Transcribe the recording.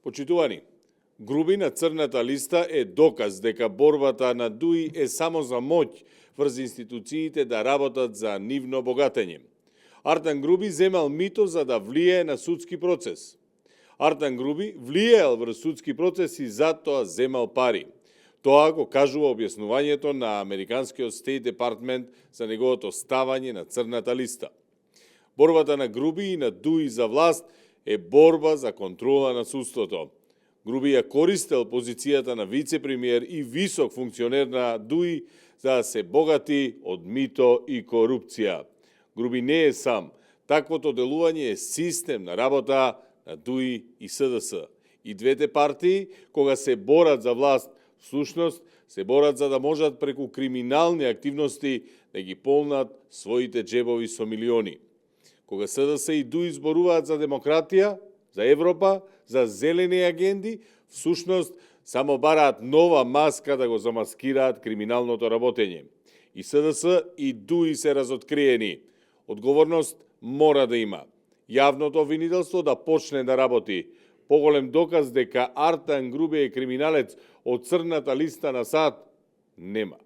Почитувани, Груби на црната листа е доказ дека борбата на ДУИ е само за моќ врз институциите да работат за нивно богатење. Артан Груби земал мито за да влие на судски процес. Артан Груби влиеал врз судски процес и затоа земал пари. Тоа го кажува објаснувањето на Американскиот Стейт Департмент за неговото ставање на црната листа. Борбата на Груби и на ДУИ за власт е борба за контрола на судството. Груби ја користел позицијата на вице-премиер и висок функционер на ДУИ за да се богати од мито и корупција. Груби не е сам. Таквото делување е систем на работа на ДУИ и СДС. И двете партии, кога се борат за власт, всушност се борат за да можат преку криминални активности да ги полнат своите джебови со милиони. Кога СДС и ДУИ зборуваат за демократија, за Европа, за зелени агенди, всушност само бараат нова маска да го замаскираат криминалното работење. И СДС и ДУИ се разоткриени. Одговорност мора да има. Јавното обвинителство да почне да работи. Поголем доказ дека Артан Груби е криминалец од црната листа на САД нема.